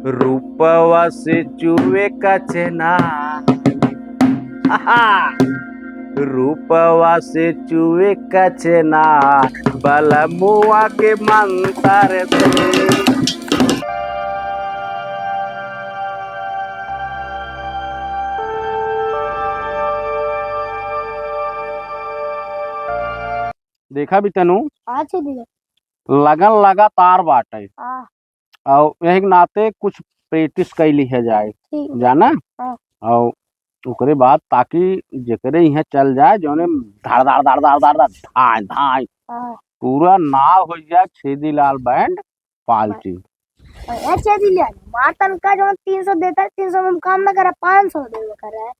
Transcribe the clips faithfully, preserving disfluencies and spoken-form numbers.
रूपवा से चुए कचना, रूपवा से चुए कचना, बलमुआ के मंतर से। देखा बितनू, हाँ, छेदी लाल। लगन लगातार बाटे। हाँ। और यही के नाते कुछ practice कइ लिहे जाए, ठीक। जाना? हाँ। और ओकरे बाद ताकि जेकरे इहाँ चल जाए, जौने धाड़, धाड़, धाड़, धाड़, धाड़, धाड़, धाय, धाय, हाँ। पूरा नाव होइ जाए छेदी लाल band party। अरे छेदी लाल, मार तनका जौन तीन सौ देता है, तीन सौ में काम ना करा, पाँच सौ देवे करा है।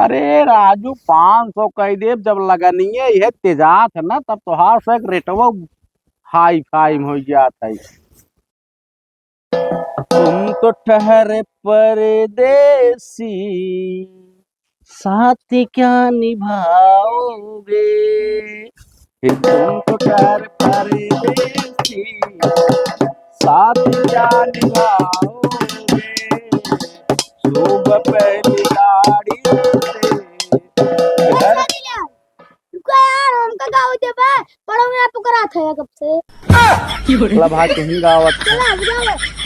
अरे राजू, पाँच सौ कह देब, जब लगनिये इहे तेजात है ना, तब तोहार से एक रेटवा high-fi में हो जात है। तुम तो ठहरे परदेसी, साथ क्या निभाओगे? कि तुम तो ठहरे परदेसी, साथ क्या निभाओगे? सुबह पहली गाड़ी से घर रुको यार, हमका गावे देबे, पढ़ो में आप करा था कब से। ला भाई, तुम ही गावत। चला, अब गावे।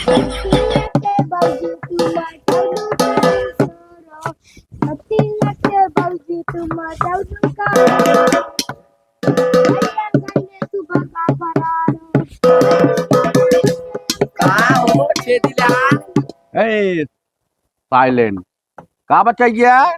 के बाबूजी, तू मार डालू का। के बाबूजी, तू मार डालू का। भैया, घर में तू भगा फरार। का हो, छेदी लाल? ए, silent। का बचैया?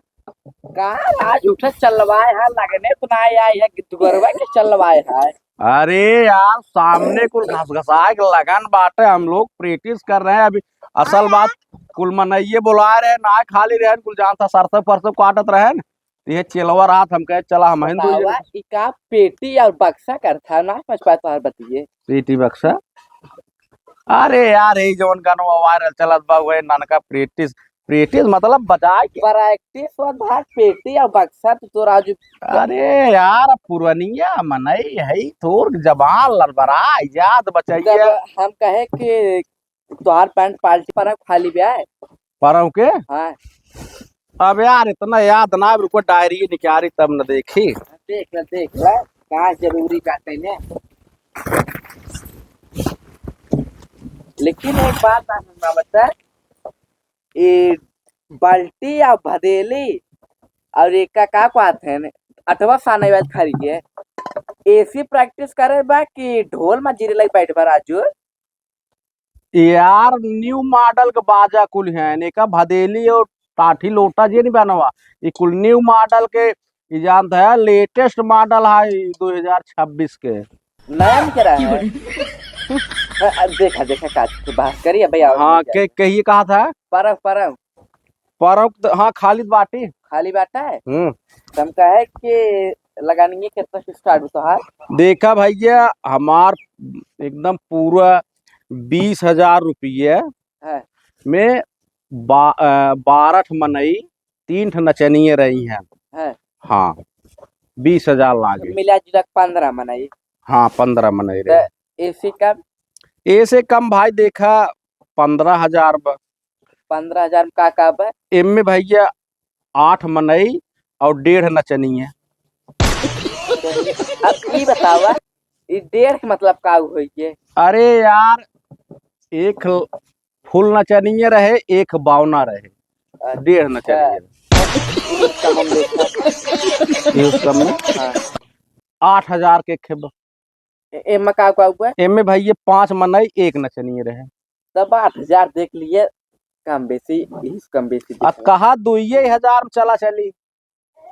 का आज उठे चलवाए है, लगने तो ना आए है, दुगरवा के चलवाए है। अरे यार, सामने कुल घसघसाए के लगन बाटे, हम लोग practice कर रहे हैं अभी। असल बात, कुल मनइये बोलाए रहे, ना खाली रहे, कुल जानता सरसों फरसों काटत रहे न, तो ये चेलवा रात हम कहे, "चला, हम हिंदू बतावा, ये।" ई का पेटी और बक्सा करता है, ना समझ पाए तोहर बतिये। पेटी बक्सा? अरे यार, यही जवन गानवा viral चलत बा, वही ननका practice, practice मतलब बजाए के। Practice और भाई पेटी और बक्सा तो तोरा जो अरे यार, पुरनिया मनई है, थोर जबान लड़बड़ा, याद बचाइए। तब हम कहे कि तोहार pant party पर खाली बे आए। परौं के? हाँ। अब यार, इतना याद ना, रुको, diary निकाली तब न देखी। देख ले, देख ले, का जरूरी बाटे ने। लेकिन एक बात ना सुनना बता, ये बाल्टी या भदेली और एक का, का कहत हैं, अठवा साने वाला खरी के, ऐसी practice करे बा कि ढोल मजीरे लग बैठ बा राजू? यार, new model के बाजा कुल हैं, एका भदेली और टाठी लोटा जे नहीं बनवा, ई कुल new model के, ई जानत है, latest model है ई दो हजार छब्बीस के। नया में करा है? अ, अ, देखा, देखा, का बात करिए भैया, और हाँ, भैया। के, कहिए कहा था? परब, परब। परब त, हाँ, खाली बाटी। खाली बाटा है? हम्म। त हम कहे कि लगानिए कितना से start होता है? देखा भैया, हमार एकदम पूरा बीस हजार रुपये हाँ। में बा-, अ, बारह ठे मनई, तीन ठे नचनिए रही हैं। हाँ। हाँ, बीस हजार लागे। मिला जुला के पन्द्रह मनई। हाँ, पन्द्रह मनई रही। त एसे कम? एसे कम भाई देखा, पन्द्रह हजार बा। पन्द्रह हजार में का का बा? एमे भैया आठ मनई और डेढ़ नचनिया। अब ई बतावा, ई डेढ़ के मतलब का होई के? अरे यार, एक ल-, full नचनिया रहे, एक बावना रहे, अच्छा। डेढ़ नचनिया रहे। ई उसका हम देखा। ई उसका में? हाँ। आठ हजार के खेब। ए-, एमा का, का हुआ? एमे भैया पाँच मनई एक नचनिए रहे। तब आठ हजार देख लिए, कम बेसी, इस कम बेसी अब देखा। कहा दुइये हजार में चला चली।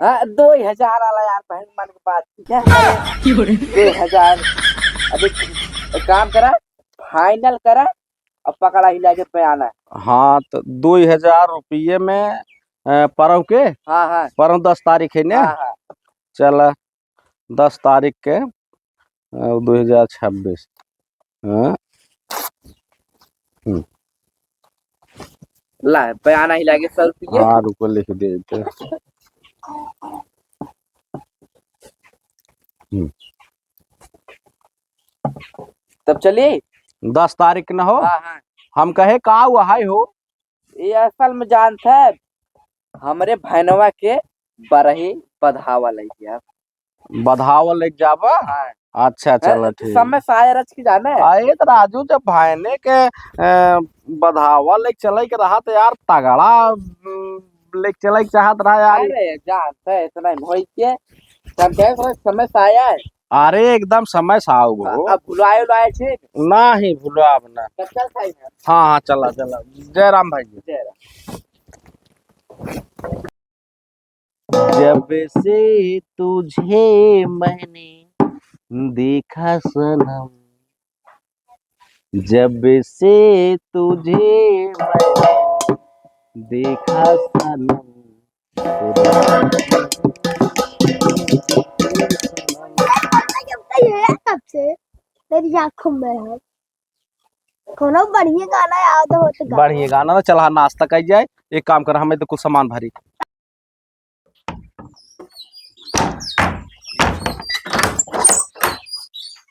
हाँ, दो हजार वाला यार, बहन मन के बात। क्या करे? दो हजार। अभी एक काम करा, final करा, अब पकड़ा हिला के बयाना। हाँ, तो दो हजार रुपये में, अ, परव के? हाँ, हाँ। परव दस तारीख है ने? हाँ, हाँ। चला। दस तारीख के, अ, दो हजार छब्बीस। हाँ। हम्म। ला, बयाना ही लागे सौ रुपये। हाँ, रुको, लिख दे इधर। हम्म। तब चलिए। दस तारीख के न हो? हाँ, हाँ। हम कहे का हुआ है हो? ये असल में जानत है, हमरे भैनवा के बरही बधावा लइ गया। बधावा लइ जाबा? हाँ। अच्छा, हैं? चला ठीक। समय सायर आज की जाने? अरे तो राजू, जब भाईने के, अ, बधावा लइ चले के रहा तो यार तगड़ा, उम, लइ चले के चाहत रहा यार। अरे जानत है इतना ही होई के, तब देख रहे समय साया है। अरे एकदम समय साउ हो। अब भुलाए उलाए छे? नाही भुलाब ना। तो चल भाई। हाँ, हाँ, चला, चला। जय राम भाई जी। जय राम। जब से तुझे मैंने देखा सनम, जब से तुझे मैंने देखा सनम। तब से मेरी आँखों में है। कोनो बढ़िया गाना याद हो तो गा। बढ़िया गाना ना, चला नाश्ता कइ जाए। एक काम कर, हमें तो कुछ सामान भरी।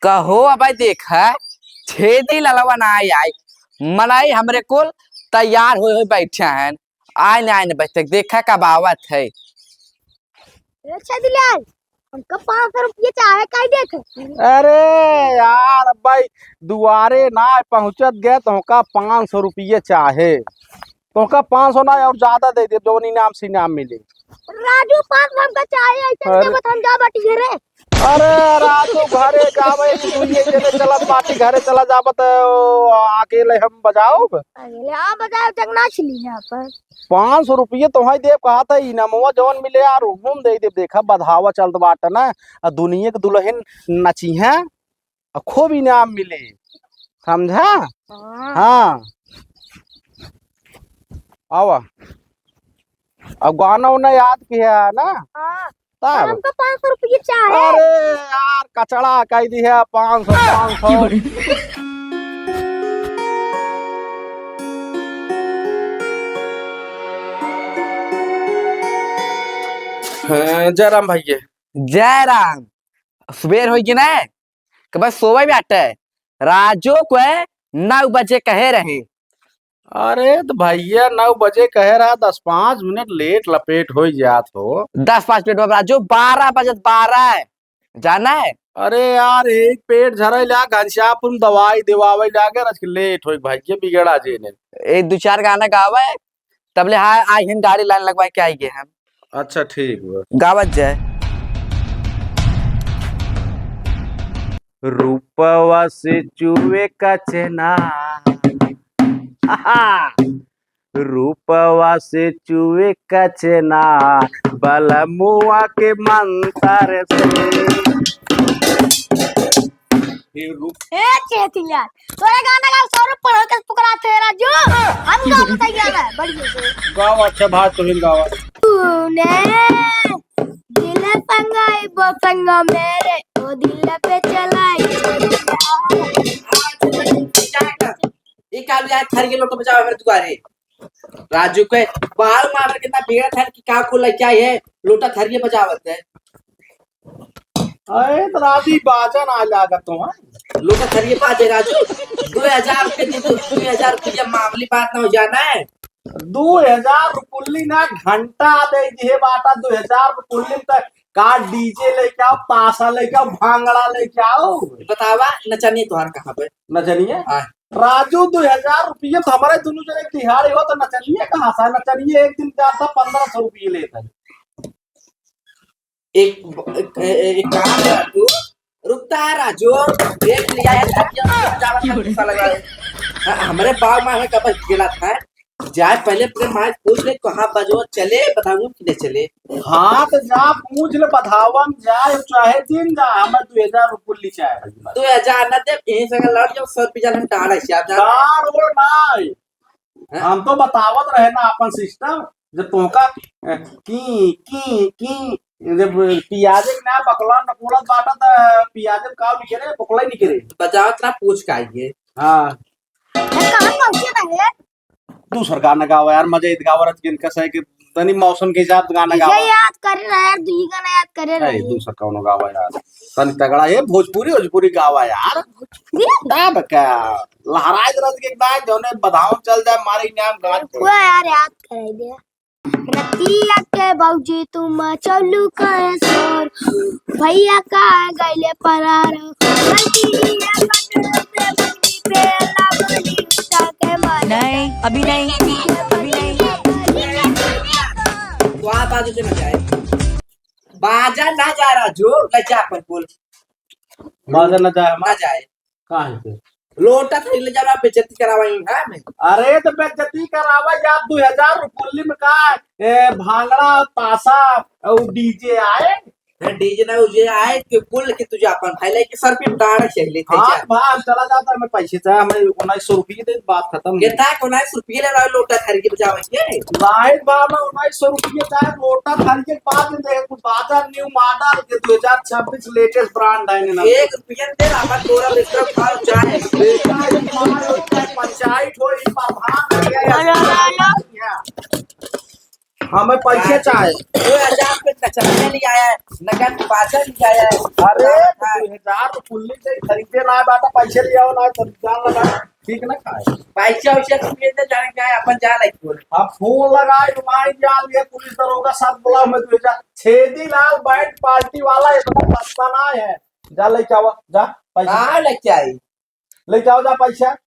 कहो अबे देखा, छेदी ललवा ना आई, आई। मनई हमरे कुल तैयार होए होए बैठे हैं। आए न, आए न बच्चे, देखा कब आवत है। ए छेदीलाल, हमका पाँच सौ रुपया चाहे, काई देत है? अरे यार, भाई दुआरे ना पहुँचत गए तो हमका पाँच सौ रुपया चाहे। तोहका पाँच सौ ना और ज्यादा दे देब, जौन इनाम से इनाम मिले। राजू, पाँच सौ हमका चाहे, ऐसे अरे। देबत हम जा बाटी घरे। अरे राजू, घरे जाबे, दुइये जने चलब बाटी घरे चला जाबत, अकेले हम बजाउब? अकेले हाँ बजाउब, जगना छिली यहाँ पर। पाँच सौ रुपये तोहई देब, कहा था इनामवा जौन मिले यार, उहुम दे देब। देखा बधावा चलत बाटे ना, आ दुनिया के दुल्हन नचिहैं, आ खूब इनाम मिले, समझा? हाँ। हाँ। आवा। अब गाना उना याद किया है ना? हाँ। तब? हमको पाँच सौ रुपये चाहे। अरे यार, कचड़ा कह दी है, पाँच सौ, पाँच सौ। हाँ, जय राम भैया। जय राम। सुबेर होइ गई ना? कि बस सोवे बाटे। राजू को नौ बजे कहे रहे। अरे तो भैया, नौ बजे कहे रहा, दस पाँच मिनट लेट लपेट होइ जात हो। दस पाँच मिनट में राजू, बारह बजत, बारह, जाना है? अरे यार, एक पेट झरे ला, घनश्यामपुर में दवाई देवावे लागे, आज लेट होइ भैया, बिगड़ा जे ने। एक दो चार गाना गावे, तबले हाँ, आई हम गाड़ी लाइन लगवा के आई गए हम। अच्छा, ठीक बा। गावत जाए। रूपवा से चुए कचना। रूपवा से चुए कचना, बलमुआ के मंतर से। हे रूप। ए चेतिया, तोरे गाना गा सौ रुपये पढ़ो के पुकराते हैं राजू। हम गावत है गाना, बढ़िया से। गाओ, अच्छा भाई, तुम ही गाओ। तूने दिल संगाई वो संग मेरे, ओ दिल पे चलाई। ये का भी आए, थरिये लोटा बजावे हमरे दुआरे। राजू के बाल मार के ना बिगड़ा था कि का को लेके आई है, लोटा थरिये बजावत है। अरे तो राजू बाजा ना लागत हो, हाँ? लोटा थरिये बाजे राजू, दो हजार रुपये दे दो, दो हजार रुपया मामूली बात ना हो जाना है। दो हजार रुपये ना, घंटा दे दिए बाटा, दो हजार रुपये तक का डीजे लेके आओ, ताशा लेके आओ, भांगड़ा लेके आओ। बतावा नचनिया तोहार कहाँ पे? नचनिया? हाँ। राजू, दो हजार रुपये तो हमारे दोनों जने दिहाड़ी हो, तो नचनिया कहाँ से? नचनिया एक दिन का आता पन्द्रह सौ रुपये लेता है। एक, एक, एक काम कर तू, रुकता है राजू, देख लिया है, जावा का गुस्सा लगा है। हाँ, हमरे बाप माँ है कब गेला था, जाए पहले अपने माँ से पूछ ले, कहाँ बजो चले, बताऊँ कि नहीं चले। हाँ, तो जा पूछ ले, बधावन जाए, चाहे दिन जा, हमें दो हजार रुपये ली चाहे। दो हजार ना दे, यहीं से अगर लड़ जाओ, सौ रुपया हम डाल है, आप जाना। डाल वो ना। हैं? हम तो बतावत रहे ना अपन सिस्टम, जब तोहका, अ, की, की, की, जब पियाजे के ना बकला नकोड़त बाटा, त पियाजे का निकरे, बकला ही निकरे। बजावत ना पूछ का आइए। हाँ। ये कहाँ पहुँचे रहे? दूसर गाना गावा यार, मजा इत गावा रच के इनका सही के तनी मौसम के हिसाब से गाना ये गावा। याद करे रहा यार, तू ही गाना याद करे रहा ए, है। दूसर कौनो गावा यार। तनी तगड़ा, ये भोजपुरी, भोजपुरी गावा यार। भोजपुरी? तब का? लहराए जरा के एक बार जौने बधाव चल जाए, मारे इनाम गाज के। हुआ यार, याद कराई दे। रतिया के बाबूजी तू मचौलू कहे शोर, भैया कहाँ गइले फरार। रतिया कटरते बनी पे लावली उठा के मारे। नहीं, अभी नहीं, अभी नहीं। तो आप आगे से ना जाए। बाजा ना जा राजू, ना जा अपन बोल। बाजा ना जाए, ना जाए। काहे से? लोटा थैली जरा बेइज्जती करावा ही है मैं। अरे तो बेइज्जती करावा या दो हजार रुपये में का, ए, भांगड़ा, ताशा, और डीजे आए? डीजे ना उजे आए कि कुल के तुझे अपन भाई लेके सर पे डांड से ले थे हाँ, जा। भाई, हम चला जाता, हमें पैसे चाहे, हमें उन्नीस सौ रुपये दे, बात खत्म। कितना को उन्नीस सौ रुपये ले रहा है लोटा खरीद के बजावे के? लाइट बाबा, उन्नीस सौ रुपये चाहे, लोटा खरीद के बाद में देखे, कुछ बाजार न्यू मॉडल के दो हजार छब्बीस लेटेस्ट ब्रांड है ना। एक रुपया दे, हमार तोरा बिस्तर खाओ चाहे। बेटा, ये मार होता है, पंचायत हो, ये प्रधान है, हेलो, हेलो। हमें पैसे चाहे। दो हजार पे नचनिया ले आया है, नगद बाजा ले आया है। अरे, तो दो हजार तो पुल्ली से खरीदे ना बाटा, पैसे ले आओ ना, तो जान लगा, ठीक ना खाए। पैसा वैसा तो मिलते जाने का है, अपन जा लाइक बोल। अब फोन लगाए, तुम्हारी जान लिए, पुलिस दरोगा सब बुलाओ, मैं दो हजार। छेदी लाल बैंड पार्टी वाला इतना सस्ता ना है, जा लेके आओ, जा पैसा। कहाँ लेके आई? लेके आओ, जा पैसा।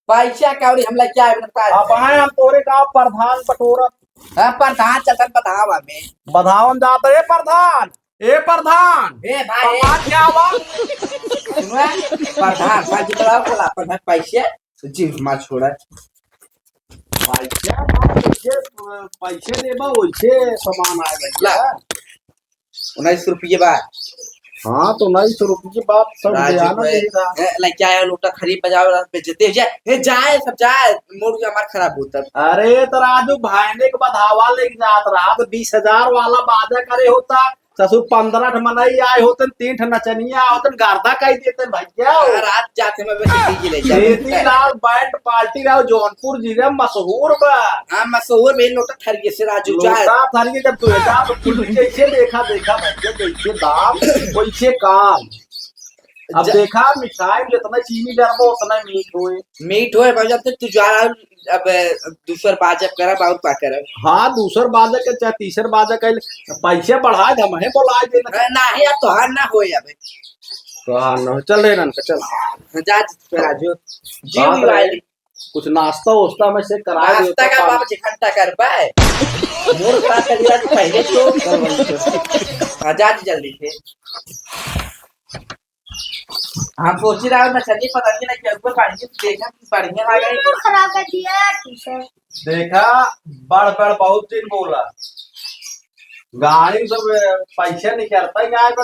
पैसा कौड़ी हम लेके आए, बता दे। अब आए हम तोरे गाँव प्रधान बटोरत। हाँ, प्रधान चलतन बधाव हमें। बधावन जात, ए प्रधान, ए प्रधान। ए भाई, प्रधान क्या हुआ? सुनो, प्रधान, भाई जी, बड़ा भला, अपन है पैसे, जी, मार छोड़ा। पैसा, पैसे, पैसे देबा, वैसे सामान आए ला। भैया। उन्नीस सौ रुपये बा। हाँ, तो उन्नीस सौ रुपये बात सब राजू बयान भाई, नहीं था। ए, लइका आया, लोटा खरीद बजाओ, रात में जते जाए, ए, जाए, सब जाए, मूड हमार खराब होता। अरे, तो राजू भाई ने एक बधावा लेके जात रहा, तो बीस हजार वाला बाजा करे होता, ससुर पन्द्रह ठे मनई आए होते, तीन ठे नचनिया आए होते, गर्दा कई देते भैया। हाँ, रात जाते में बस डीजे ले जाते। खेती लाल बैंड पार्टी रहो, जौनपुर जिला मशहूर बा। हाँ, मशहूर बा, लोटा खरीद से राजू जा। लोटा खरीद जब दो हजार तो कुल कैसे देखा, देखा भैया, कैसे दाम, कैसे काम। अब जा- देखा, मिठाई में जितना चीनी डरबो, उतना मीठ होए। मीठ होए, भैया, तो तू जा रहा, अब दूसर बाजा करब, और का करब? हाँ, दूसर बाजा के, चाहे तीसर बाजा के, पैसे बढ़ा दे, हमें बोला दे ना। नहीं, अब तोहार ना होए अबे। तोहार ना हो, चल रे ननका, चल। जा, राजू। जी, बाप रे। भाई। कुछ नाश्ता वास्ता में से करा दे, नाश्ता का बाप जी घंटा कर पाए। मोर का कर दिया तू पहले तो। हाँ, जा जी जल्दी से। हम सोची रहा ना, चलिए पता नहीं ना क्या हुआ, पानी तो देखा कि बढ़िया लगा है। मूड खराब कर दिया यार, ठीक है। देखा, बड़ बड़ बहुत दिन बोला। गाड़ी सब पैसे निकलता ही आए तो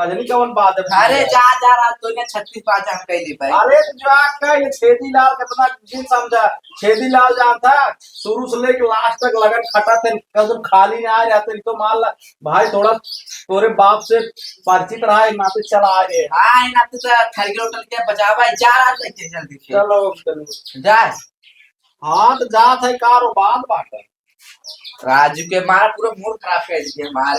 कजनी कवन बात है? अरे जा, जा, रात को ना छत्तीस बाजा हम कह दी भाई। अरे जा, कह ये छेदी लाल कितना दिन समझा, छेदी लाल जानता, शुरू से लेके लास्ट तक लगन खटा थे, कदम खाली ना आ जाते, तो मान ला भाई थोड़ा तोरे बाप से परिचित रहा है, नाते चला आ गए। हाँ, ये नाते तो थरगे होटल के बजावा है, जा रात लेके जल्दी से। चलो, चलो। जा। हाँ, तो जात है, कारोबार बाटे। राजू के मार पूरा मूड खराब कर दिया मार।